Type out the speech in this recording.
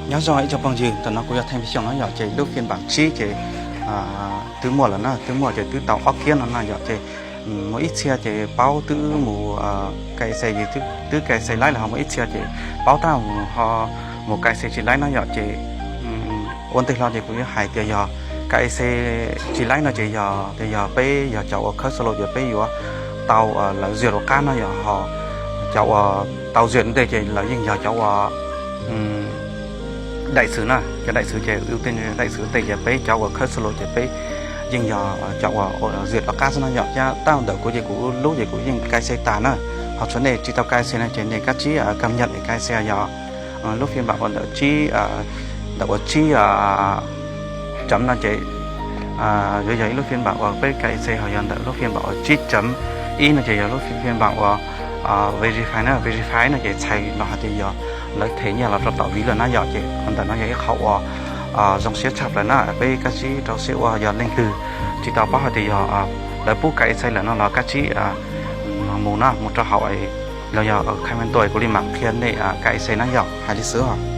Nyob zoo ib tsoom phooj ywg, ntawm no kuv yog Theej Pej Xyooj no yom, ces lub phiaj npam tsib ces twb muaj lawm na, twb muaj ces twb tau ob kiab no na yom, ces muaj ib txhia ces paub twb mus K E C, twb K E C laib lawm, ho muaj ib txhia ces paub tab mus ho mus K E C tsis laib no yom, ces ua ntej hlo ces kuv yuav hais tias yog K E C tsis laib no ces yog tias yog peb yog cov uas khawb solo ces peb yuav tau lawv duyệt rov qab no yom, ho cov uas tau duyệt ntej ces lawv yeej yog cov uas đại sứ na, cov đại sứ ces ưu tiên đại sứ ntej ces peb cov uas khawb solo ces peb yeej yog cov uas duyệt rov qab xwb no yom. Thiab tab ntawm kuv ces kuv lub ces kuv yeej K E C tas na, ho tsuav nej tsis tau K E C no ces nej kav tsij cập nhật K E C yog lub phiaj npam uas ntawm tsib, ntawm uas tsib chấm no ces yuav yog ib lub phiaj npam uas peb K E C, ho yog ntawm lub phiaj npam uas tsib chấm ib no ces yog lub phiaj npam uas verify na, verify no ces txhais los hais tias yog lawv them nyiaj los rau tom ví lawm na yom, ces ntawm no yog ib qhov uas zoo siab tshaj plaws na, peb kav tsij rau siab ua, yog leej twg tsis tau paub hais tias yog lawv pub K E C lawm no los kav tsij mus na, mus rau hauv los yog comment tuaj kuv li mam qhia nej K E C na yom, hais li xwb.